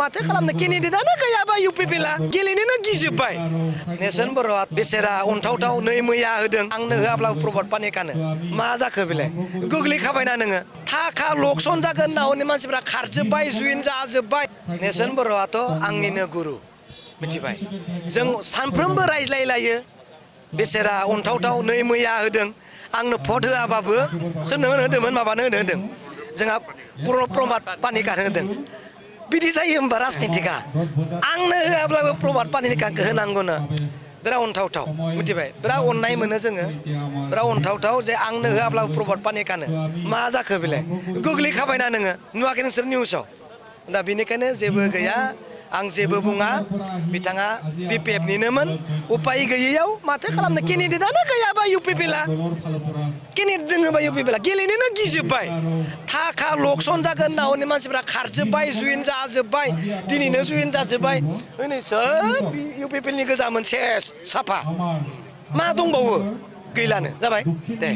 माथो खालामनो केन्डिडेटआनो गैयाबा UPPला गेलेनोनो गिजोब्बाय नेर्सोन बर'आ बेसेरा अनथावथाव नै मैया होदों आंनो होआब्लाबो प्रमद पानिकानो मा जाखो बेलाय गोग्लैखाबायना नोङो थाखा लकसन जागोन होनना हनै मानसिफ्रा खारजोब्बाय जुइन जाजोब्बाय नेर्सोन बर'आथ' आंनिनो गुरु मिथिबाय जों सानफ्रोमबो रायज्लायलायो बेसेरा अनथावथाव नै मैया होदों आंनो भट होआबाबो सोरनो होदोंमोन माबानो होदों जोंहा प्रमद पानिकानो होदों बिदि जायो होमबा राजनितिका आंनो होआब्लाबो प्रमद पानिकाखौ होनांगौनो बिराद अनथावथाव मिथिबाय बिराद अननाय मोनो जोङो बिराद अनथावथाव जे आंनो होआब्लाबो प्रमद पानिकानो मा जाखो बेलाय गोग्लैखाबायना नोङो नुवाखै नोंसोर निउसाव दा बेनिखायनो जेबो गैया आं जेबो बुङा बिथाङा BPFनिनोमोन उपाय गैयैयाव माथो खालामनो केन्डिडेटआनो गैयाबा UPPला केन्डिडेट दोङोबा UPPला गेलेनोनो गिजोब्बाय थाखा लकसन जागोन होनना हनै मानसिफ्रा खारजोब्बाय जुइन जाजोब्बाय दिनैनो जुइन जाजोब्बाय नै सोब UPPनि गोजामोन सेस साफा मा दंबावो गैलानो जाबाय दे